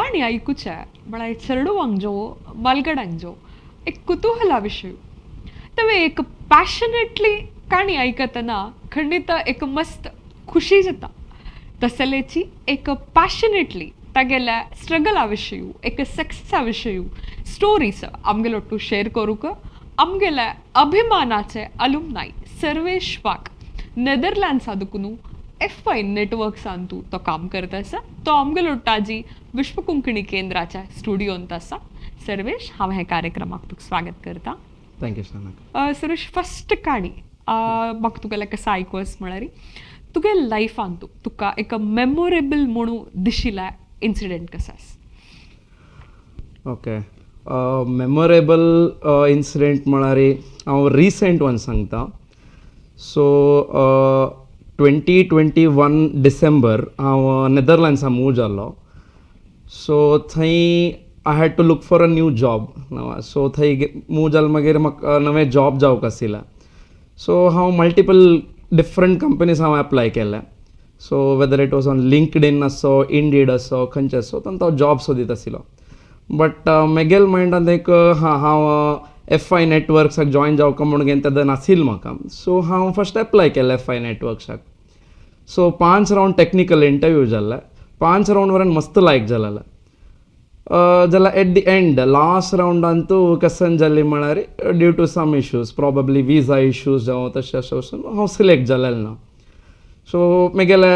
काणी आयकुचे म्हळ्यार चेडवांक जो बालगड्यांक जो एक कुतूहला विशय. तवे एक पॅशनेटली काणी आयकतना खंडीत एक मस्त खुशी जाता. तसलेची एक पॅशनेटली तागेल्या स्ट्रगला विशयू, एक सक्सेसा विशयू स्टोरीज आमगेलो टू शेअर करूंक आमगेल्या अभिमानाचे अलुमनाय सर्वेश वाघ, नेदरलँड्सा दुकून एफ I नेटवर्क्सान तूं तो काम करता आसा. तो आमगेलो ताजी विश्व कोंकणी केंद्राच्या स्टुडियोंत आसा. सर्वेश, हांव ह्या कार्यक्रमाक तुका स्वागत करता. Thank you Sunak. Sarvesh, first काणी म्हाका तुगेलें कसो आयकूस म्हळ्यार तुगे लायफान तूं तुका एक मेमोरेबल म्हणून दिशिल्ला इन्सिडंट कसो आसा? ओके, मेमोरेबल इन्सिडेंट म्हळ्यार हांव रिसेंट वन सांगता. सो 2021 डिसेंबर हांव नेदरलँड्सा मूव जाल्लो. सो थंय I had to look for a new job. So थंय मूव जाल मागीर म्हाका नवें जॉब जावंक आशिल्लें. सो हांव मल्टिपल डिफरंट कंपनीज हांव एप्लाय केलें. So whether it was on LinkedIn आसो, इंडीड आसो, खंयचे आसो, तांकां हांव जॉब सोदीत आशिल्लो. बट म्हगेल मायंडान एक हां, हांव एफ I नेटवर्क्साक जॉयन जावका म्हणून तेन्ना नाशिल्लें म्हाका. सो हांव फस्ट एप्लाय केलें एफ I नेटवर्क्साक. सो पांच रावंड टॅक्निकल इंटरव्यू जाल्ले. पांच रावंड वरेन मस्त लायक जालेले. जाल्यार एट the and last रावंडांतू कसन जाली म्हळ्यार due to some issues, probably visa issues जावं तशें अशें वचून हांव सिलेक्ट जालेलें ना. सो म्हगेले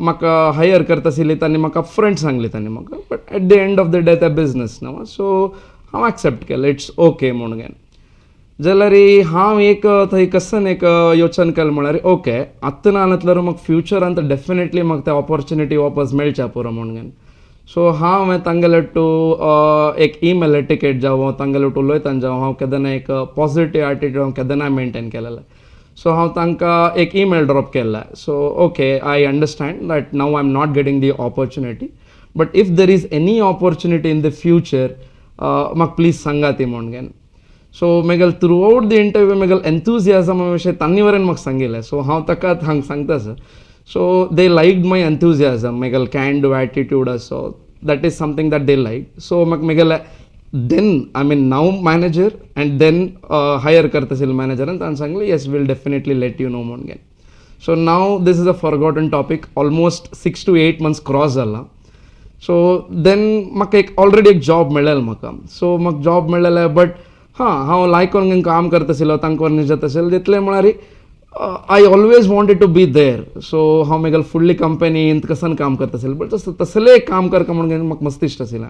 म्हाका हायर करता आशिल्ली तांणी म्हाका फ्रंट सांगली तांणी म्हाका, but at the end of the day ते बिजनस न्हू. सो हांव एक्सेप्ट केलें, it's okay म्हणून. जाल्यार हांव एक थंय कसन एक योचन केलें म्हळ्यार ओके, आतां ना नातल्यार म्हाका फ्युचरांत डेफिनेटली म्हाका ते ऑपॉर्चुनिटी वापस मेळच्या पुरो म्हणून. सो हांव तांगेले टू एक ईमेल टिकेट जावं, तांगेले टू उलयतना जावं, हांव केन्ना एक पॉझिटीव एटिट्यूड हांव केन्ना मेनटेन केलेलें. सो हांव तांकां एक ईमेल ड्रॉप केल्लें. So okay, I understand that now I am not getting the opportunity, but if there is any opportunity in the future, म्हाका प्लीज सांगा ती म्हणून. सो मेगेल थ्रू आउट the interview मेगेल एन्थुजियाजम विशय तांणी वरेन म्हाका सांगिल्लें. सो हांव ताका हांगा सांगता sir, so they like my enthusiasm, मेगेल can do attitude आसो, that is something that they like. So म्हाका मेगेले then, I mean, now manager and then hire करता आशिल्ले मॅनेजरान ताणें सांगलें, "Yes, we'll definitely let you know" म्हणून. So now this is a forgotten topic, almost 6 to 8 months cross जाला. So then म्हाका एक ऑलरेडी एक जॉब मेळ्ळेलो म्हाका. सो म्हाका जॉब मेळ्ळेलें, बट हां, हांव लायक करून काम करता आशिल्लो, तांकां व्हरून जाता आशिल्लें तितलें म्हळ्यार I always wanted to be there. So हांव म्हगेले फुडली कंपनींत कसन काम करता आशिल्लें, बट तसलें तसलें काम करता म्हणून म्हाका मस्त इश्ट आशिल्लें.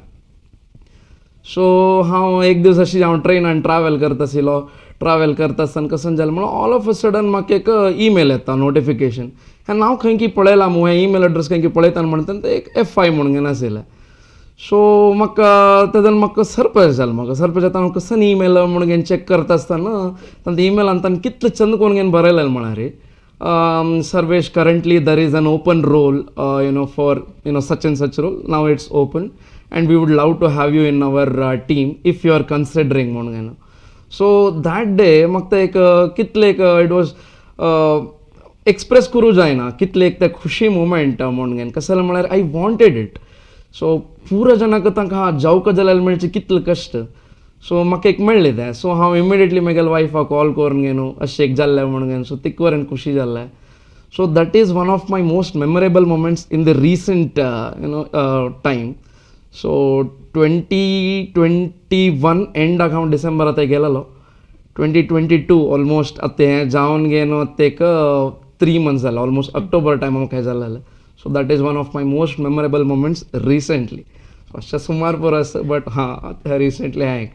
सो हांव एक दीस अशी हांव ट्रेनान ट्रॅवल करता आशिल्लो. ट्रॅवल करता आसतना कसन जालें म्हणून ऑल ऑफ अ सडन म्हाका एक ईमेल येता नोटिफिकेशन. हें नांव खंय की पळयलां मू, हें ईमेल एड्रेस खंय की पळयता म्हणटा तें एक एफ I म्हणून आशिल्लें. सो म्हाका तेदन म्हाका सरप्रायज जालें. म्हाका सरप्रायज जाता, हांव कसन ईमेल म्हणून चॅक करता आसतना तांचे ईमेलान तांणी कितलें चंद करून बरयलें म्हळ्यार, "Sarvesh, currently there is an open role for such and such role. Now it's open and we would love to have you in our team if you are considering" म्हणून. सो that day म्हाका ते एक कितले एक it was express करूं जायना कितले एक ते खुशी मुमेंट म्हणून. कशें म्हळ्यार I wanted it. सो पुरो जाणांक तांकां जावका जाल्यार मेळचें कितलें कश्ट. सो म्हाका एक मेळ्ळें तें. सो हांव इमिडिएटली म्हगेल्या वायफाक कॉल करून घेवन अशें एक जाल्लें म्हणून. सो तिका वरेन खुशी जाल्लें. So that is one of my most memorable moments in the recent time. So 2021 एंडाक हांव डिसेंबर आतां गेलेलो. 2022 ऑलमोस्ट आतां हें जावन घेवन आतां एक 3 मंथ्स जाले, ऑलमोस्ट ऑक्टोबर टायम म्हाका हें जालेलें. So that is one of my most memorable moments recently. अशें सुमार पुरो आसा, बट हां, आतां रिसंटली हांवें एक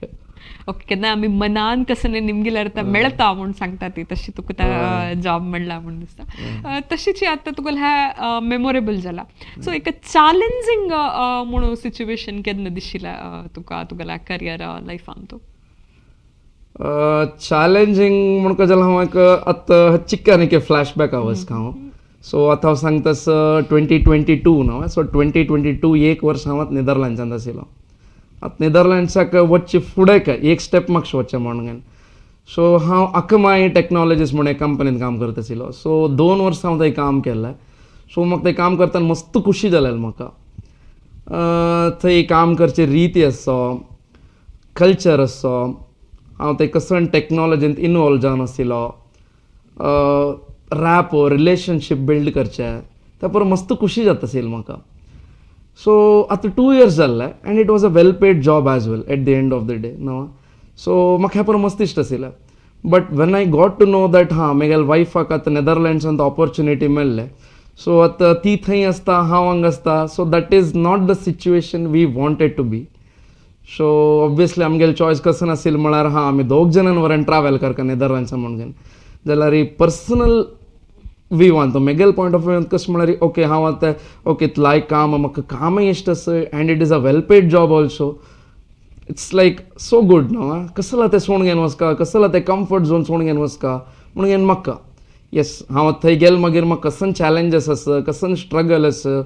ओके, केन्ना आमी मनान कसं निमगिल्यार मेळता म्हूण सांगता ती, तशी तुका जॉब मेळ्ळा म्हूण दिसता. तशीच आतां तुका ह्या मेमोरेबल जाला. सो एक चॅलेंजींग म्हणून सिच्युएशन केन्ना दिशिल्लें तुका तुगेल्या करियर लायफान तूं? चॅलेंजींग म्हणका जाल्यार हांव एक आतां चिक्कान एक फ्लॅश बॅक वचका हांव. सो आतां हांव सांगता 2022 न्हू, सो 2022 एक वर्स हांव आतां नेदरलँड्सांत आशिल्लो. आतां नेदरलँड्साक वचचे फुडें काय एक स्टेप मातशें वचचें म्हणून, सो हांव अकमाय टॅक्नॉलॉजीस म्हणून एक कंपनीन काम करता आशिल्लो. सो 2 वर्सां हांव थंय काम केल्लें. सो म्हाका थंय काम करतना मस्त खुशी जालेलें म्हाका. थंय काम करचे रिती आसो, कल्चर आसो, हांव थंय कसन टॅक्नोलॉजींत इनवॉल्व जावन आशिल्लो, रॅपो रिलेशनशीप बिल्ड करचे, त्या परो मस्त खुशी जाता आशिल्ली म्हाका. सो आतां 2 इयर्स जाल्ले and it was a well paid job as well at the end of the day न्हू. सो म्हाका हें परो मस्त इश्ट आशिल्लें, but when I got to know that हां, म्हगेल्या वायफाक आतां नेदरलँड्सांत ऑपॉर्च्युनिटी मेळ्ळें, सो आतां ती थंय आसता, हांव हांगा आसता, so that is not the situation we wanted to be. So obviously आमगेले चॉयस कसन आशिल्ली म्हळ्यार, हां, आमी दोग जाणां वरान ट्रॅवल करता नेदरलँड्सा म्हणून. जाल्यार पर्सनल व्यूवान तो मेगेल पॉयंट ऑफ व्यू कशें म्हळ्यार, ओके, हांव आतां ओके लायक काम, म्हाका कामय इश्ट आसा and it is a well paid job also. It's like so good न्हू. कसला तें सोडून घेवन वचका, कसला तें कम्फर्ट झोन सोडून घेवन वचका म्हणून घेवन म्हाका, येस, हांव थंय गेल मागीर म्हाका कसन चॅलेंजीस आसा, कसन स्ट्रगल आसा,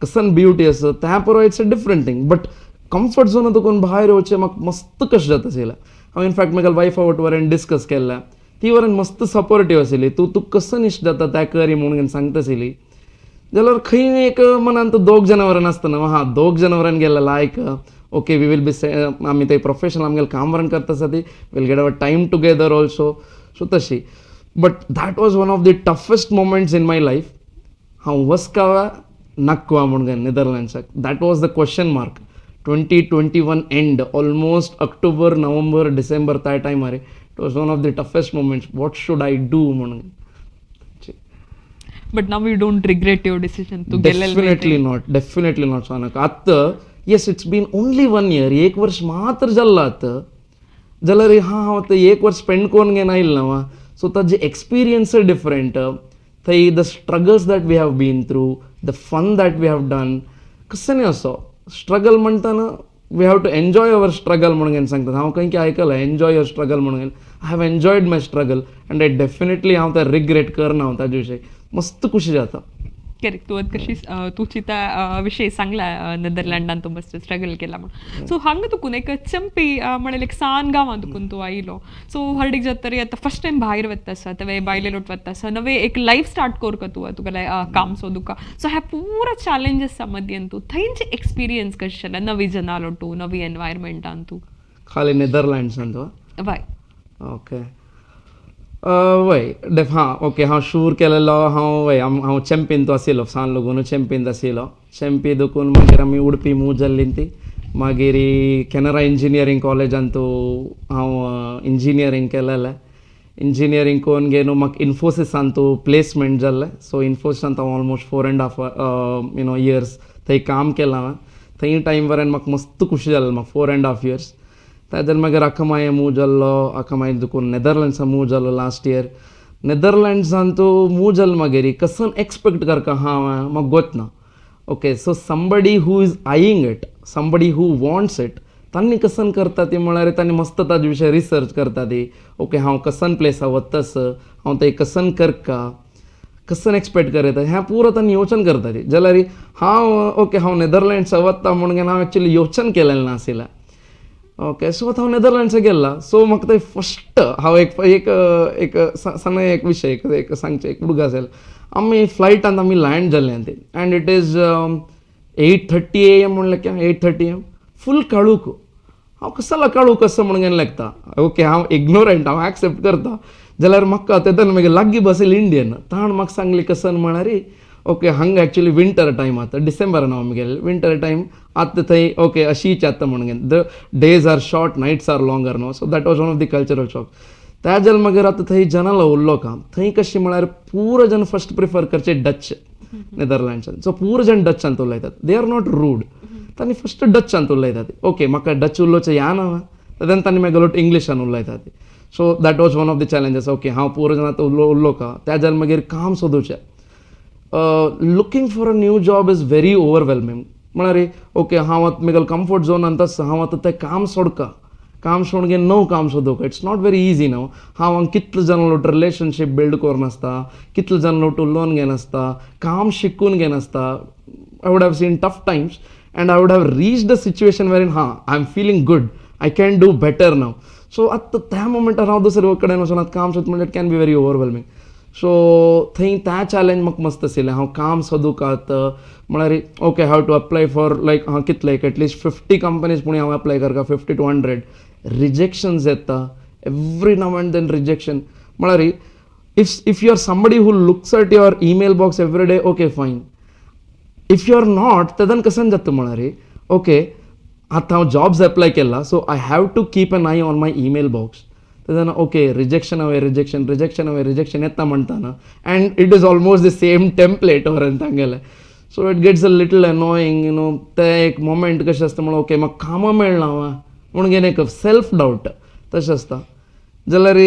कसन ब्युटी आसा, त्या परो it's a different thing, but comfort zone तुकून भायर येवचें म्हाका मस्त कशें जाता आशिल्लें. हांव इनफॅक्ट म्हगेल्या वायफा वट वरेन डिस्कस केल्लें, ती वरेन मस्त सपोर्टीव आशिल्ली. तूं तुका कसन इश्ट जाता तें करी म्हणून सांगता आशिल्ली. जाल्यार खंय एक मनांत दोग जनावरां आसतना, हां, दोग जनावरां गेले, like okay, we will be, आमी ते प्रोफेशनल आमगेलें काम वरण करता आसा ती, we'll get our time together also. So तशी, but that was one of the toughest moments in my life. हांव वचकावा नाकवा म्हणून नेदरलँड्साक, that was the question mark. 2021 end, almost October, November, December, त्या टायमार it was one of the toughest moments, what should I do म्हणून. But now you don't regret your decision तू गेलेले? Definitely not, definitely not. Sanak आतां, yes, it's been only one year, एक वर्स मात्र जाल्लो आतां. जाल्यार हां, हांव आतां एक वर्स स्पेंड करून घेवन आयलें न्हू, सो ताजे एक्सपिरियन्स डिफरंट थंय, the struggles that we have been through, the fun that we have done, कसं न्ही असो struggle म्हणटाना, we have to enjoy our struggle म्हणून सांगतात. हांव खंय आयकलां, एन्जॉय your struggle म्हणून. I have enjoyed my struggle and I definitely, हांव तें रिग्रेट करना. हांव ताजे विशयी मस्त खुशी जाता. करेक्ट. तूं कशी तुची त्या विशय सांगला, नेदरलँडान तूं मस्त स्ट्रगल केला म्हणून. सो हांगा तुकून एक चंपी म्हणल्यार एक सान गांवांत तुकून तूं आयलो. सो हर्डीक जाता तरी आतां फर्स्ट टायम भायर वता आसा, तेवे बायले लोट वता आसा, नवे एक लायफ स्टार्ट करका तूं, तुगेलें काम सोदुका. सो ह्या पुरा चॅलेंजीसा मदीं तूं थंयचे एक्सपिरियन्स कशें जालें, नवी जना लोटू, नवी एनवायरमेंटान तूं? खाली नेदरलँड्सान तूं? वय. ओके, वय, डेफ हां, ओके. हांव शूर केलेलो, हांव वय हांव चॅम्पियन तो आशिल्लो, सान लगून चॅम्पियन आशिल्लो. चॅम्पी देखून मागीर आमी उडपी मूव जाल्ली ती. मागीर केनरा इंजिनियरींग कॉलेजान तूं हांव इंजिनियरींग केलेलें. इंजिनियरींग करून घेवन म्हाका इन्फोसिसान तूं प्लेसमेंट जाल्लें. सो इन्फोसिसान हांव almost 4.5 years थंय काम केलां हांवें. थंय टायम वरेन म्हाका मस्त खुशी जालें, म्हाका 4.5 इयर्स. ताजेर मागीर अकमाय मूव जाल्लो, अकमाय देखून नेदरलँड्सा मूव जालो लास्ट इयर. नेदरलँड्सान तूं मूव जालो, मागीर कसन एक्सपेक्ट करका हांव, म्हाका गोत ना. Okay, so somebody who is eyeing it, somebody who wants it, तांणी कसन करता ती म्हळ्यार तांणी मस्त ताजे विशय रिसर्च करता ती. ओके, हांव कसन प्लेसा वता, हांव थंय कसन करका, कसन एक्सपेक्ट करता, हें पुरो तांणी योजन करता ती. जाल्यार हांव ओके, हांव नेदरलँड्सा वता म्हणून हांव एक्चुली योजन केलेलें नाशिल्लें. ओके, सो आतां हांव नेदरलँड्सा गेल्ला, सो म्हाका थंय फर्स्ट हांव एक एक एक सण एक विशय एक एक सांगचें एक उडगास आशिल्लो. आमी फ्लायटान आमी लँड जाले ती and it is 8:30 a.m. म्हणलें क्या, 8:30 a.m., फूल काळूक. हांव कसलो काळूक कसो म्हणून लागता. ओके, हांव इग्नोरंट, हांव एक्सेप्ट करता. जाल्यार म्हाका तेन्ना मागीर लागीं बशिल्ले इंडियन, ताण म्हाका सांगली कसन म्हळ्यार, ओके, हांगा एक्चुली विंटर टायम आतां, डिसेंबरान आमी गेल्ले, विंटर टायम आतां थंय, ओके, अशीच आतां म्हणून the days are short, nights are longer न्हू. So that was one of the cultural shock. त्या जाल्यार मागीर आतां थंय जनाला उरलो का, थंय कशें म्हळ्यार पुरो जण फर्स्ट प्रिफर करचे डच नेदरलँड्सान. सो पुरो जण डचांत उलयतात, they are not rude. तांणी फर्स्ट डचांत उलयतात. ओके, म्हाका डच उलोवचें या ना, तेन्ना तांणी मागीर इंग्लिशान उलयतात. So that was one of the challenges. Okay, हांव पुरो जण आतां उलो उरलो का. त्या जाल्यार मागीर काम सोदूचें, looking for a new job is very overwhelming. म्हळ्यार ओके, हांव आतां म्हगेलो कम्फर्ट झोन आतां, हांव आतां तें काम सोडका, काम सोडून घेवन नव काम सोदूंक, it's not very easy न्हू. हांव हांगा कितले जाण लोट रिलेशनशीप बिल्ड करून आसता, कितले जाण लोट उलोवन घेन आसता, काम शिकून घेन आसता. I would have seen tough times and I would have reach the situation wherein हां, I am feeling good, I can do better now. So आतां त्या मोमेंटार हांव दुसरे कडेन वचून आतां काम सोद म्हणल्यार it can be very overwhelming. So थंय त्या चॅलेंज म्हाका मस्त आशिल्लें. हांव काम सोदूकात म्हळ्यार okay, have to apply for like हांव कितले एक एटलिस्ट 50 कंपनीज पुणी हांव अप्लाय करता, 50 to 100 rejections येता every now and then. Rejection म्हळ्यार if you are somebody who looks at your email box every day, okay, fine. If you are not, तेदन कसन जाता म्हळ्यार ओके, आतां हांव जॉब्स एप्लाय केला, so I have to keep an eye on my email box. तेन्ना okay, rejection away rejection, rejection away rejection येता म्हणटाना and it is almost the same template व्हरून तांगेलें, so it gets a little annoying. तें एक moment कशें आसता म्हणून okay, म्हाका कामां मेळना वा म्हणून एक सेल्फ डावट तशें आसता. जाल्यार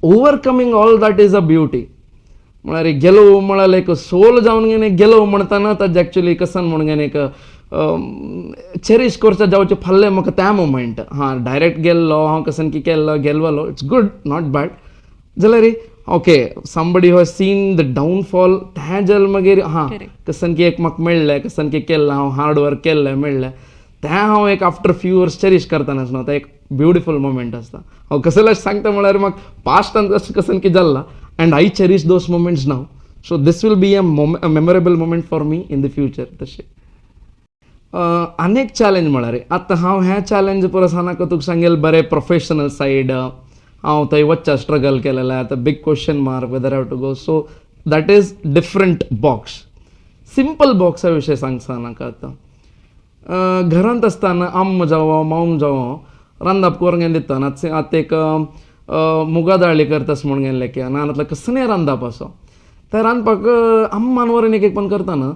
overcoming all that is a beauty. म्हळ्यार गेलो म्हळ्यार एक सोल जावन गेले गेलो म्हणटाना ताजें एक्चुली कसन म्हणून एक चेरीश करच्या जावचें फाल्लें म्हाका त्या मोमेंट. हां, डायरेक्ट गेल्लो हांव कसन की केल्लो गेल्लो, it's good, not bad. जाल्यार okay, somebody has seen the downfall तें जाल मागीर हां कसन की एक म्हाका मेळ्ळें, कसन की केल्लें हांव हार्ड वर्क केल्लें मेळ्ळें, तें हांव एक आफ्टर फ्यू इयर्स चेरीश करतना आसना, तें एक ब्युटिफूल मोमेंट आसता. हांव कसलें सांगता म्हळ्यार म्हाका पास्टान तशें कसन की जाल्लां and I cherish those moments now, so this will be a memorable moment for me in the future. तशें आनीक चॅलेंज म्हळ्यार आतां हांव हें चॅलेंज परस नाका तुका सांगेल बरें प्रोफेशनल सायड हांव थंय वचच्या स्ट्रगल केलेलें. आतां big question mark whether have to go, so that is different box. Simple Buxa विशय सांगता नाका. आतां घरांत आसतना आम्म जावं मावम जावं रांदप करून दिता. आतां एक मुगा दाळी करतास म्हणून गेल्लें की ना नातल्यार कसलें रांदप असो तें रांदपाक अम्मान व्हरून एक एक पण करतना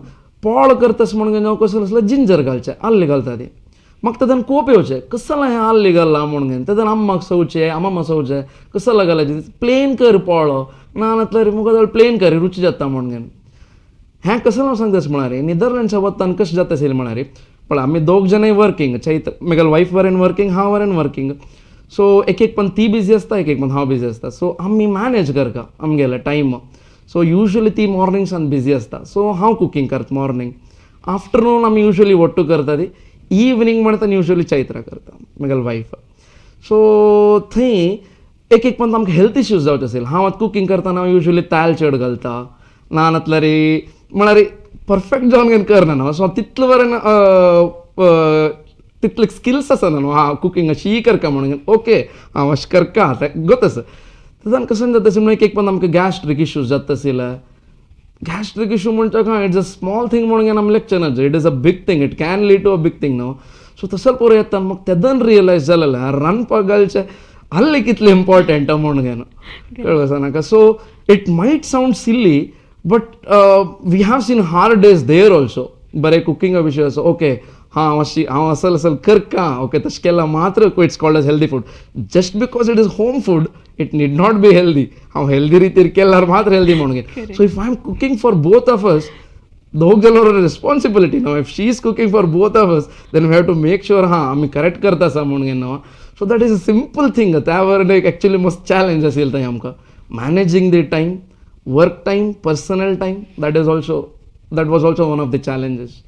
पोळ करतास म्हणून हांव कसो आसलो जिंजर घालचें, आल्लें घालता ती. म्हाका तेदन कोप येवचें, कसलें हें आल्लें घाल्लां म्हणून. तेदन अम्माक सवचें, अम्मा सवचें, कसलें घालायचें, प्लेन कर पोळो ना नातल्यार मुगा दाळ प्लेन कर, रुची जाता म्हणून. हें कसं हांव सांगता म्हळ्यार नेदरलँड्सा वतान कशें जाता आशिल्लें म्हळ्यार पळय, आमी दोग जाणांय वर्कींग. चैत म्हगेले वायफ वरेन वर्कींग, हांव वरेन वर्कींग. सो एक एक पण ती बिजी आसता, एक एक पण हांव बिजी आसता. सो आमी मॅनेज करता आमगेले टायम. सो युजली ती मॉर्निंग बिजी आसता, सो हांव कुकींग करता मॉर्निंग. आफ्टरनून आमी युजली ಒಟ್ಟು करता ती. इवनींग म्हणटा युजली चैत्रा करता, म्हगेले वायफ. सो थंय एक एक पण आमकां हेल्थ इश्यूज जावचे आशिल्ले. हांव आतां कुकींग करतना हांव युजली तेल चड घालता ना नातल्यार म्हळ्यार परफेक्ट जावन घेवन करना न्हू. सो तितलो बरें तितले स्किल्स आसना न्हू. हां, कुकींग अशी करता म्हणून ओके, हांव अशें करता तें गोत आसा. तेजान कशें जाता अशें म्हणून एक एक पण आमकां गॅस्ट्रीक इश्यूज जाता आशिल्ले. गॅस्ट्रीक इश्यू म्हणटा काय it's a small thing म्हणून आमी लेखचें ना, it is a big thing, it can lead to a big thing न्हू. सो तसो पोर येता म्हाका तेदन रियलायज जालेलें रांदपाक घालचें आल्लें कितलें इम्पॉर्टंट म्हणून घेवन कळ्ळें आसा नाका. So it might sound silly, but we have seen hard days there also. बरें कुकिंगा विशय असो ओके, हां, अशी हांव असल असल करका, ओके, तशें केलां मात्र it's called as healthy food. Just because it is home food, it need not be healthy. हांव हेल्दी रितीर केल्यार मात्र हेल्दी म्हणून. So if I am cooking for both of us, दोग जाणां रिस्पॉन्सिबिलिटी न्हू. If she is cooking for both of us, then we have to make sure हां आमी correct करता आसा म्हणून न्हू. So that is a simple thing. त्यावर एक एक्चुली मस्त चॅलेंज आशिल्लें थंय आमकां managing the time, work time, personal time. That was also one of the challenges.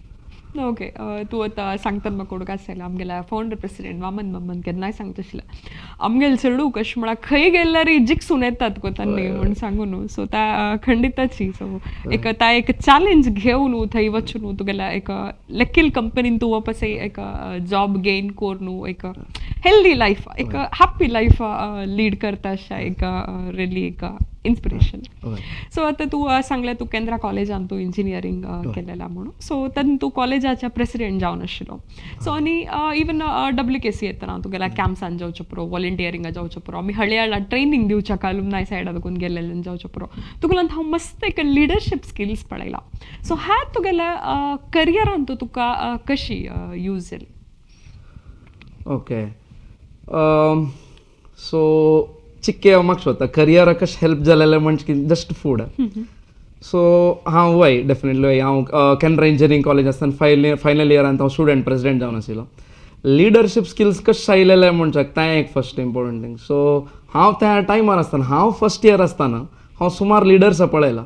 Okay, तूं आतां सांगता म्हाका कोडूक आसलें. आमगेल्या फावंडर प्रेसिडेंट वामन मामान केन्नाय सांगता आशिल्लें, आमगेले चेडूं कशें म्हळ्यार खंय गेल्यार जिखसून येतात गो तांणी म्हण सांगू न्हू. सो त्या खंडिताची सो एक ता एक चॅलेंज घेवन थंय वचून तुगेल्या एक लेकील कंपनीन तूं वापस एक जॉब गेन करून एक हेल्दी लायफ, एक हॅप्पी लायफ लीड करता अशें एक रियली एक इन्स्पिरेशन. सो आतां तूं सांगलें तूं केंद्रा कॉलेजान तूं इंजिनियरींग केलेलां म्हणून. सो तेन्ना तूं कॉलेजाच्या प्रेसिडेंट जावन आशिल्लो. सो आनी इवन डब्ल्यू के सी येतना तुगेल्या कॅम्प्सान जावचो पुरो, वॉलंटियरिंगा जावचो पुरो, आमी हळ्याळा ट्रेनींग दिवच्या अल्युमनाय सायडा लागून गेल्लेल्यान जावचो पुरो, तुगेल्यान हांव मस्त एक लिडरशीप स्किल्स पळयला. सो ह्या तुगेल्या करियरान तूं तुका कशी यूज जाली? ओके, सो चिक्के हांव म्हाका सोदता करियराक कशें हेल्प जालेलें म्हणजे जस्ट फूड. सो हांव वय डेफिनेटली वय, हांव केनरा इंजिनियरींग कॉलेज आसतना फायनल इयरान हांव स्टुडंट प्रेसिडेंट जावन आशिल्लो. लिडरशीप स्किल्स कशें आयलेले म्हणच्याक तें एक फर्स्ट इम्पॉर्टंट थींग. सो हांव त्या टायमार आसतना, हांव फर्स्ट इयर आसतना हांव सुमार लिडर्स पळयला.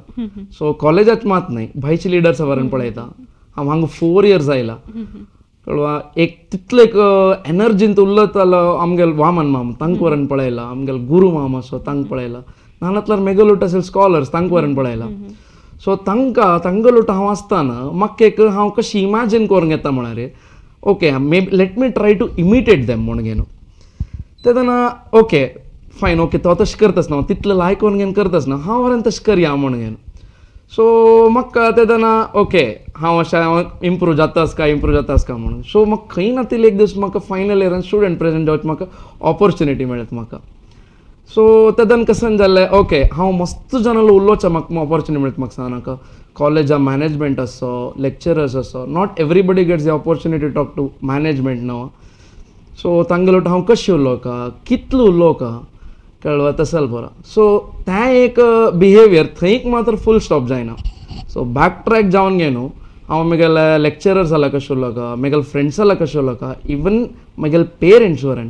सो कॉलेजात मात न्हय, भायचे लिडर्स व्हरून पळयता. हांव हांगा 4 इयर्स आयला कळवा एक तितले एक एनर्जीन उरलतालो. आमगेलो वामन माम तांकां व्हरून पळयला, आमगेलो गुरू माम असो तांकां पळयला. नानातल्यार मेगलोट असेल स्कॉलर्स तांकां व्हरून पळयला. सो तांकां तांगलोट हांव आसतना म्हाका एक हांव कशी इमॅजीन करून घेता म्हळ्यार okay may let me try to imitate them म्हूण घेवन ते तेन्ना ओके फायन ओके तो तशें करतास न्हू, तितलें लायक करून घेवन करतास न्हू, हांव व्हरून तशें करया म्हूण घेवन. सो म्हाका ते तेन्ना ओके हांव अशें हांव इम्प्रूव जातास काय, इम्प्रूव जातास काय म्हणून. सो म्हाका खंय ना तितले एक दीस म्हाका फायनल इयरान स्टुडंट प्रेसिडेंट जावचे म्हाका ऑपॉर्च्युनिटी मेळत म्हाका. सो तेदन कसन जालें ओके हांव मस्त जाणां उलोवचें म्हाका ऑपॉर्च्युनिटी मेळटा म्हाका सांग नाका. कॉलेजा मॅनेजमेंट आसो, लेक्चरर्स आसो, not everybody gets the opportunity talk to management न्हू. सो तांगेलो हांव कशें उलोवका, कितलो उलोवका, कळ्ळो तसल बरो. सो तें एक बिहेवियर थंय मात्र फूल स्टॉप जायना. सो बॅक ट्रॅक जावन गे न्हू, हांव म्हगेले लेक्चरर्स जाल्यार कशें उलोवका, म्हगेले फ्रेंड्स जाल्यार कशें उलोवका, इवन म्हगेले पेरंट्स वरेन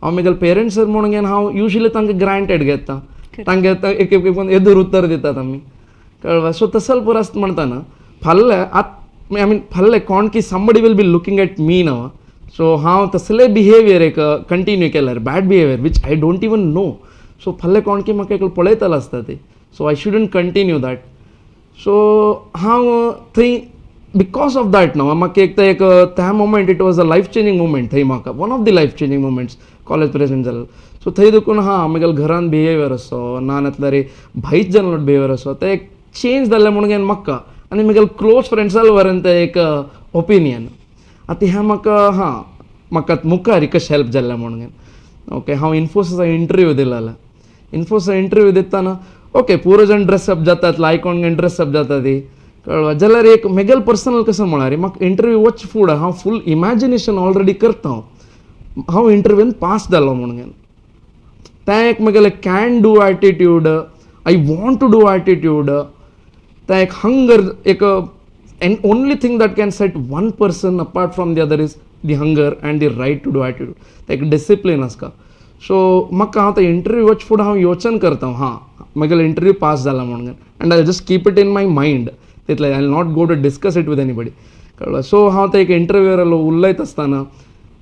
हांव म्हगेले पेरंट्स म्हणून घेवन हांव युजली तांकां ग्रांटेड घेता, तांगे एक एक एदूर उत्तर दितात आमी, कळ्ळें. सो तसल पुरो आसता म्हणटाना फाल्यां आत I mean फाल्यां कोण की somebody will be looking at me now. So हांव तसले बिहेवियर एक कंटिन्यू केल्यार bad behaviour which I don't even know, so फाल्यां कोण की म्हाका एकलो पळयतलो आसता ती, so I shouldn't continue that. So हांव थंय because of that न्हू म्हाका एक ते एक त्या moment it was a life changing moment थंय म्हाका one of the life changing moments college president जालो. सो थंय देखून हां म्हगेल्या घरान बिहेवियर असो ना नातल्यार भायच जाल्लो बिहेवियर असो ते एक चेंज जाल्लें म्हणून घेवन म्हाका आनी म्हगेले क्लोज फ्रेंड्सां वरेन ते एक ओपिनियन आतां हें म्हाका हां म्हाका मुखार कशें हेल्प जाल्लें म्हणून घेवन. ओके हांव इन्फोसिसा इंटरव्यू दिलेलो, इन्फोसिसा इंटरव्यू दितना ओके पुरो जाण ड्रेसअप जातात, लायकोन घेवन ड्रेसअप जाता ती, कळ्ळें. जाल्यार एक म्हगेलें पर्सनल कसो म्हळ्यार म्हाका इंटरव्यू वच फुडें हांव फूल इमॅजिनेशन ऑलरेडी करता, हांव हांव इंटरव्यून पास जालो म्हणून घेवन. तें एक म्हगेलें can do attitude, I want to do attitude, तें एक हंगर एक, and only thing that can set one person apart from the other is the hunger and the right to do attitude. तें एक डिसिप्लीन आसता. So म्हाका हांव ते interview वच फुडें हांव योचन करता हां म्हगेलो इंटरव्यू पास जाला म्हणून, and I just keep it in my mind तितलें. I not go to discuss it with anybody, कळ्ळें. सो हांव ते एक इंटरव्यूअर उलयत आसतना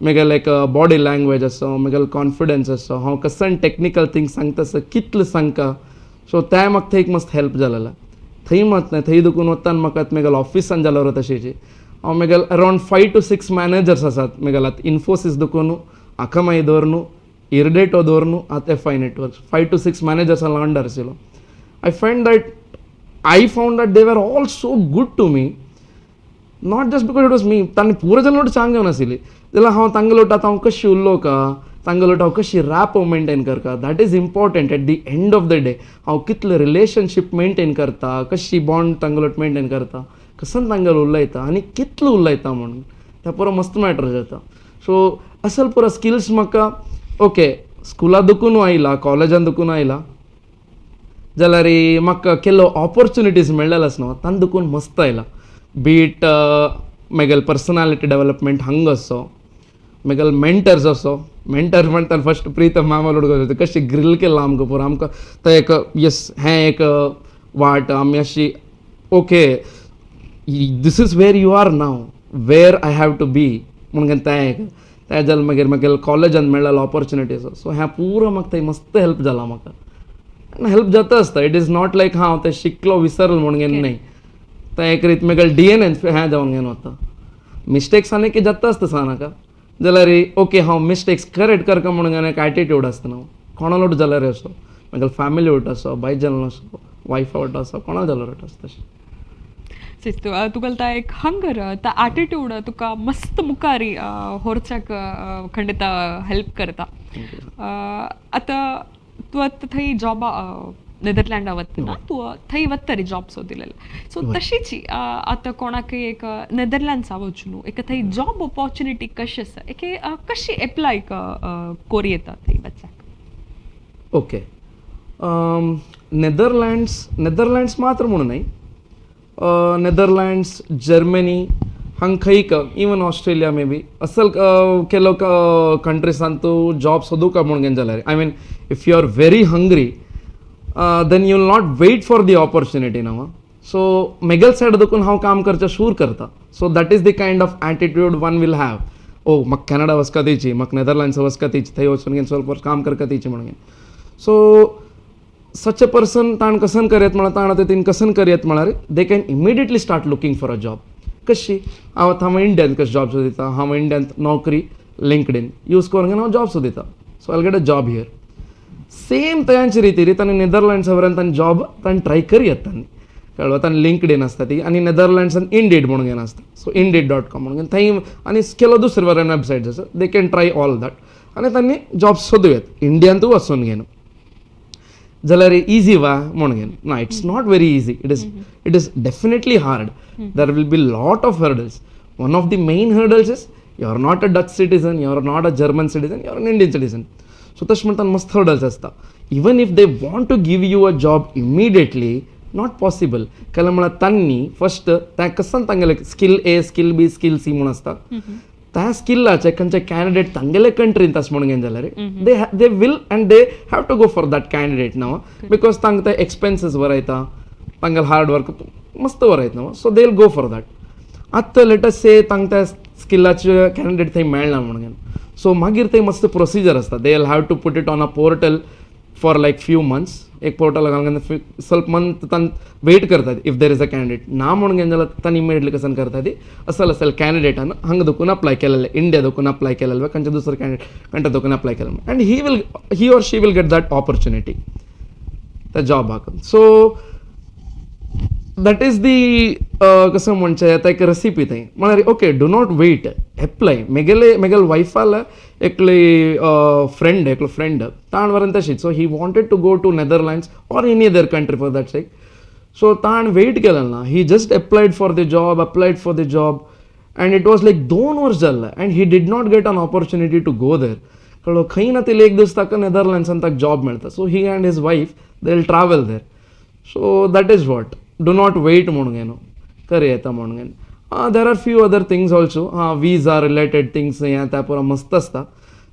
म्हगेलें एक बॉडी लँग्वेज आसो, म्हगेलो कॉन्फिडन्स आसो, हांव कसन टॅक्निकल थिंग्स सांगता आसता कितलें सांगता, सो तें म्हाका थंय एक मस्त हेल्प जालेलें. थंय मात न्हय, थंय दुखून वतना म्हाका म्हगेल्या ऑफिसान जाल्यार तशेंच हांव म्हगेले अरावंड 5 to 6 managers आसात म्हगेले आतां इन्फोसीस दुखून, अकामाई दवरनु, इरडेटो दवरनु, आतां F I networks 5 to 6 managers under आशिल्लो. I found that they were all so good to me, not just because it was me. तांणी पुरो जाण चांग घेवन आशिल्ली जाल्यार हांव तांगेलो आतां हांव कशी उलोवका, तांगेलो हांव कशी रॅपो मेंटेन करता, that is important at the end of the day. हांव कितले रिलेशनशीप मेंटेन करता, कशी बॉन्ड तांगेलो मेंटेन करता, कसन तांगेलो उलयता आनी कितलो उलयता म्हणून तें पुरो मस्त मॅटर जाता. सो असल पुरो स्किल्स म्हाका ओके स्कुला दुखून आयला, कॉलेजान दुखून आयला, जाल्यार म्हाका केलो ऑपॉर्च्युनिटीज मेळ्ळेले आसा न्हू तांकां दुखून मस्त आयला. बीट म्हगेले पर्सनालिटी डेवलपमेंट हंग आसो, म्हगेले मेंटर्स आसो, मेंटर म्हणटा फस्ट प्रीतम मामा हुडको कशी ग्रिल केला आमकां पुरो, आमकां तो एक येस हें एक वाट आमी अशी okay this is where you are now, where I have to be म्हणून तें एक तें जालें. मागीर मागीर कॉलेजान मेळ्ळेलो ऑपॉर्च्युनिटीज, सो हें पुरो म्हाका थंय मस्त हेल्प जाला म्हाका आनी हेल्प जाता आसता. It is not like हांव तें शिकलो विसरलो म्हणून घेवन न्हय, तें एक रीत म्हगेलें डीएनएन हें जावन घेवन वता. मिस्टेक्स आनी कितें जाता आसता सांग नाका, जाल्यार ओके हांव मिस्टेक्स करेक्ट करता म्हणून एक एटिट्यूड आसता न्हू. कोणा लोट जाल्यार असो म्हगेले फॅमिली वट आसो, बायल जाल्यार आसो, वायफा वट आसो, कोणा जाल्यार वट आसता तशें. तुका ता एक हंगर, ता एटिट्यूड तुका मस्त मुखारी होरच्याक खंडित हेल्प करता. आतां तूं आतां थंय जॉबा नेदरलँडा वतना तूं थंय वतरी जॉब सोदिलेले, सो तशीच आतां कोणाकय एक नेदरलँड्सा वचून एक थंय जॉब ऑपॉर्च्युनिटी कशी आसा, एक कशी एप्लाय कोर येता थंय वचाक? ओके, नेदरलँड्स, नेदरलँड्स मात्र म्हणून न्हय, नेदरलँड्स, जर्मनी, हांगा खंय इवन ऑस्ट्रेलिया मे बी असल केलो कंट्रीसान तूं जॉब सोदूका म्हणून घेवन जाल्यार, I mean, if you are very hungry, then you will not wait for the opportunity न्हू. सो मेगल सायड देखून हांव काम करचें शूर करता. So that is the kind of attitude one will have. ओ म्हाका कॅनडा वचका तेची, म्हाका नेदरलँड्स वचका तेची, थंय वचून घेवन स्वल्प वर्स काम करका तेची म्हणून. सो Such a person ताण कसन करयत म्हळ्यार, ताण आतां तीन कसन करयत म्हळ्यार, they can immediately start looking for a job. कशी हांव आतां हांव इंडियान कशें जॉब सोदिता? हांव इंडियान नोकरी, लिंकड यूज करून हांव जॉब सोदिता, so I get a job here. Same तयांचे रितीर तांणी नेदरलँड्सा वयल्यान तांणी जॉब तांणी ट्राय करयत तांणी, कळ्ळो? तांणी लिंकड आसता ती आनी नेदरलँड्सान इंडीड म्हणून घेन आसता, सो indeed.com म्हणून थंय आनी केलो दुसरे वयल्यान वेबसायट आसा, they can try all that आनी तांणी जॉब सोदू येत इंडियांतूय वचून घेन. जाल्यार इजी वा म्हणून घेन ना, it's not very easy. It is definitely hard. There will be lot of hurdles. One of the main hurdles is you are not a Dutch citizen, you are not a German citizen, you are an Indian citizen. So तशें म्हणटात मस्त hurdles आसता. Even if they want to give you a job immediately, not possible. कारण म्हळ्यार तांणी first त्या कसन तांगेले skill A, skill B, skill C म्हूण आसता. त्या स्किल्लाचे खंयचे कॅन्डिडेट तांगेले कंट्रीन तशें म्हणून घेवन जाल्यार they will and they have to go for that candidate न्हू, because तांकां ते एक्सपेन्सीस बरयता, तांगेले हार्ड वर्क मस्त बरयता न्हू, so they will go for that. आतां let's से तांकां त्या स्किल्लाचे कॅन्डिडेट थंय मेळना म्हणून घेवन, सो मागीर थंय मस्त प्रोसिजर आसता. They will have to put it on a portal for like few months. एक पोर्टल घालून ಸ್ವಲ್ಪ मंथ तांकां वेट करतात. If there is a candidate ना म्हणून घेवन जाल्यार तांणी इमिडिएटली कसन करता ती, असल असल कॅन्डिडेटान हांगा दोकून अप्लाय केलेले, इंडिया दोकून अप्लाय केलेले, खंयच्या दुसरो कॅन्डिडेट कंट्री दोकून अप्लाय केलेले, and he or she will get that opportunity त्या जॉबाक. सो that is the कसं म्हणचें आतां एक रेसिपी थंय म्हळ्यार, okay, do not wait, apply. मेगेले मेगेले वायफाल एकली फ्रेंड, एकलो फ्रेंड ताण वरून तशीच, so he wanted to go to Netherlands or any other country for that sake. So ताण वेट केलें ना, he just applied for the job, applied for the job, and it was like 2 वर्स जाल्लें and he did not get an opportunity to go there. कळ्ळो? खंय ना तिले एक दीस ताका नेदरलँड्सान ताका जॉब मेळटा, so he and his wife, they will travel there. So that is what, do not wait म्हणून न्हू कर येता म्हणून घेवन. There are few other things also. हां, विजा रिलेटेड थिंग्स हें त्या पुरो मस्त आसता.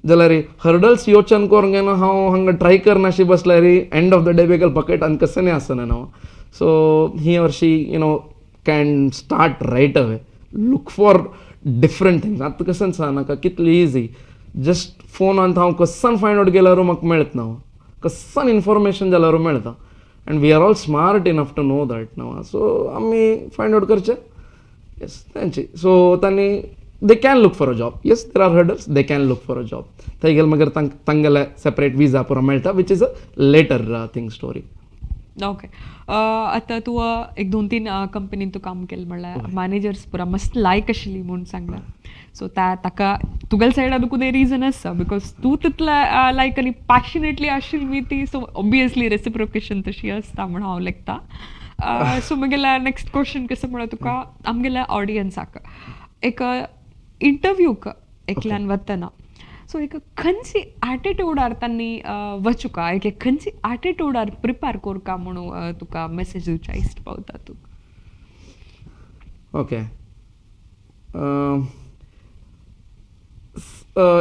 जाल्यार हर्डल्स योचन करून घेवन हांव हांगा ट्राय करनाशी बसल्यार, एंड ऑफ the day बेगल पकेटान कसं आसना न्हू. So he or she can start right away, look for different things. आतां कसं सांग नाका कितली इजी, जस्ट फोनान हांव कसान फायंड आवट केल्यार म्हाका मेळत ना, कसान इन्फॉर्मेशन जाल्यार मेळटा, and we are all smart enough to know that न्हू. सो आमी फायंड आवट करचें, येस, तेंची. सो तांणी they can look for a job. Yes, there are hurdles, they can look for a job. थंय गेले मागीर तांगेले सेपरेट विजा पुरो मेळटा, which is a later thing story. Okay, आतां तूं एक दोन तीन कंपनीन तूं काम केलें म्हणल्यार मॅनेजर्स पुरा मस्त लायक आशिल्ली म्हूण सांगलां. सो त्या ताका तुगेल्या सायडान तुका रिजन आसा, because तूं तितले लायक आनी पॅशनेटली आशिल्ली मी ती, सो ऑबियसली रेसिप्रोकेशन तशी आसता म्हूण हांव लेखता. सो म्हगेल्या नेक्स्ट क्वेश्चन कसो म्हळ्यार तुका आमगेल्या ऑडियन्साक एक इंटरव्यूक एकल्यान वतना, सो एक खंयची एटिट्यूडार तांणी वचुका, एक खंयची एटिट्यूडार प्रिपेर करका म्हणून तुका मेसेज दिवच्या इश्ट पावता तूं? Okay,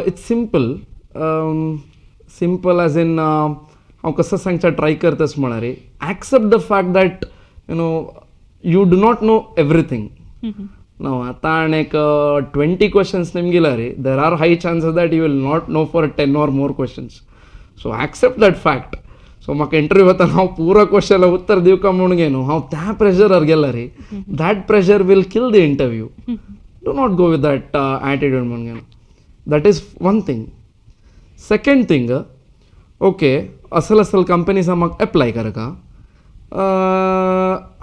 it's simple, simple as in हांव कसं सांगच्या ट्राय करतास म्हळ्यार, accept the fact that you do not know everything. ನಾವು आतां आनी एक 20 क्वेश्चन्स निमगिला रे, there are high chances that you will not know for 10 or more questions, so accept that fact. So म्हाका interview वतना हांव पुरो क्वेश्चनाक उत्तर दिवका म्हणून घेयनु हांव त्या प्रेशरार गेला रे, that pressure will kill the interview. Do not go with that attitude म्हणून घेवन. That is one thing. Second thing, okay, असल असल कंपनीज म्हाका एप्लाय करका,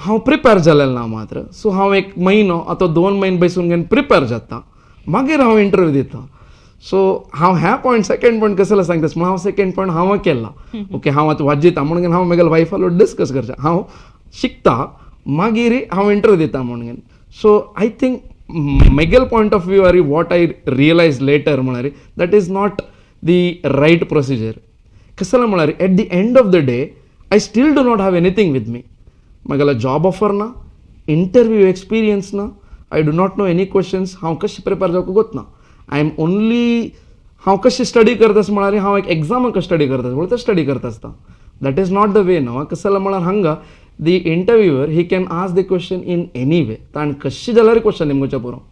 हांव प्रिपेर जालेलें ना मात्र, सो हांव एक म्हयनो आतां 2 म्हयने बसून घेवन प्रिपेर जाता, मागीर हांव इंटरव्यू दिता. सो हांव ह्या पॉयंट, सेकंड पॉयंट कसलो सांगता म्हणून, हांव सेकंड पॉयंट हांव केला, ओके, हांव आतां वाजयता म्हणून हांव म्हगेल्या वायफालो डिस्कस करता, हांव शिकता, मागीर हांव इंटरव्यू दिता म्हणून. So I think म्हगेल point of view Aari what I realise later म्हळ्यार, that is not the right procedure. कसलें म्हळ्यार, at the end of the day I still do not have anything with me. म्हगेलो job offer ना, interview experience ना, I do not know any questions. हांव कशें prepare जावंक गोत ना. I am only हांव कशें स्टडी करता म्हळ्यार, हांव एक एग्जामाक स्टडी करता म्हणल्यार ते स्टडी करता आसता. That is not the way न्हू. कसलें म्हळ्यार, हांगा the interviewer, he can ask the question in any way. ताणें कशें जाल्यार क्वेश्चन निमगोवचें पुरो.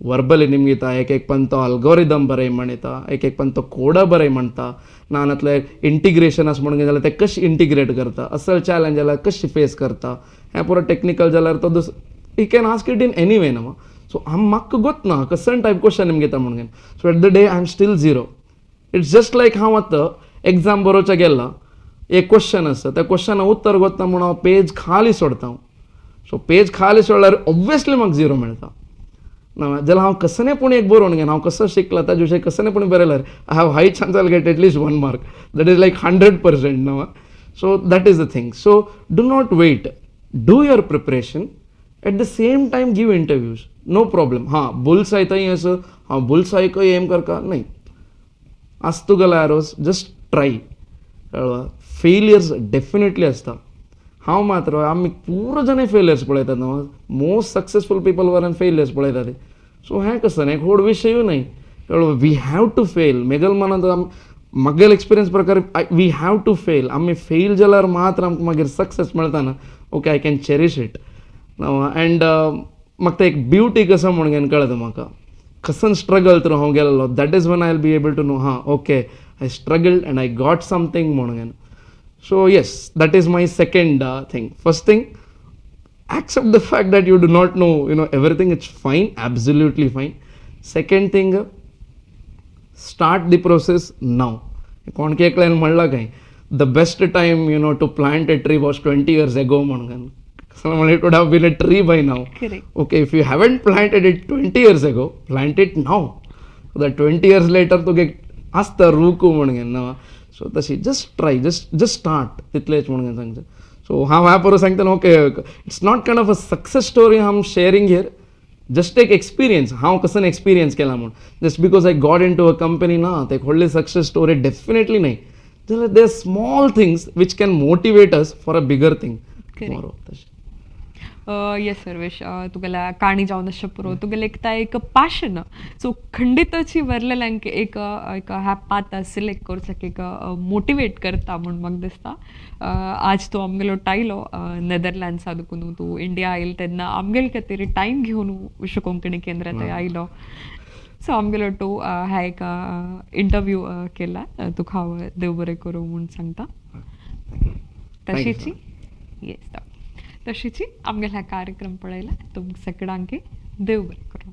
वर्बली निमगिता, एक एक पण तो अल्गोरिदम बरय म्हणटा, एक एक पण तो कोडा बरय म्हणटा, ना नातल्यार इंटिग्रेशन आसा म्हणून जाल्यार ते कशें इंटिग्रेट करता, असल चॅलेंज जाल्यार कशें फेस करता, हें पुरो टॅक्निकल जाल्यार तो दुस he can ask it in any way न्हू. सो हांव म्हाका गोत ना कसन टायप क्वेश्चन निमगिता म्हणून. So at the day I am still zero. It's just like हांव आतां एग्जाम बरोवच्या गेला, एक क्वेश्चन आसा, त्या क्वेश्चना उत्तर गोतना म्हूण हांव पेज खाली सोडता. सो पेज खाली सोडल्यार ऑब्वियसली म्हाका झिरो मेळटा ना. जाल्यार हांव कसने पूण एक बरोवन घेन, हांव कसो शिकला ताजे विशय कसने पूण बरयल्यार I have high chance I get at least one mark. That is like 100% न्हू. So that is the thing. So do not wait, do your preparation, at the same time give interviews, no problem. हां, bulls I थंय आसा, हांव bulls आयकय M करका न्हय आस तुगेलो आरोज, जस्ट ट्राय, कळ्ळो? फेलियर्स डेफिनेटली आसता. हांव मात्र आमी पुरो जाणां फेलियर्स पळयतात न्हू. Most successful people were failures पळयतात. सो हें कसं एक व्हड विशयूय न्हय, कळ्ळो? We have to fail. मेगल मनांत, म्हागेल एक्सपिरियन्स प्रकार, we have to fail. आमी फेल जाल्यार मात्र आमकां मागीर सक्सेस मेळटा ना, okay, I can cherish it. And म्हाका ते एक ब्युटी कसो म्हणून कळटा म्हाका, कसन स्ट्रगल थ्रू हांव गेल्लो, that is when I will be able to know, हां, okay, I struggled and I got something म्हणून. So yes, that is my second thing. First thing, accept the fact that you do not know everything. It's fine, absolutely fine. Second thing, start the process now. कोण एकल्यान म्हणलां खंय, the best time to plant a tree was 20 years ago म्हणून. म्हणल्यार it would have been a tree by now. Correct. Okay, if you haven't planted it 20 years ago, plant it now, so that 20 years later तुगे आसता रूख म्हणून ना. So तशी just try, just start, तितलेंच म्हणून सांगचें. सो हांव ह्या पोरूं सांगतना, okay, it's not kind of a success story I am sharing here, just एक एक्सपिरियन्स, हांव कसन एक्सपिरियन्स केला म्हूण. Just because I got into a company ना, ते एक व्हडली सक्सेस स्टोरी डेफिनेटली न्हय, जाल्यार they small things which can motivate us for a bigger thing tomorrow, तशें. येस सर्वेश, तुगेल्या काणी जावन आसचे पुरो, तुगेले एकता एक पॅशन, सो खंडितची वरलेल्यांक एक एक ह्या पाथ सिलेक्ट करचाक एक मोटिवेट करता म्हूण म्हाका दिसता. आज तूं आमगेलो टायलो नेदरलँड्सा देखून तूं इंडिया आयल तेन्ना आमगेले खातीर टायम घेवन विश्व कोंकणी केंद्रात आयलो. सो आमगेलो टू ह्या एक इंटरव्यू केला. तुका हांव देव बरें करूं म्हूण सांगता. तशीची येस, तशीची आमगेला कार्यक्रम पळयला तुमकां सगळ्यांक देव बरें करूं.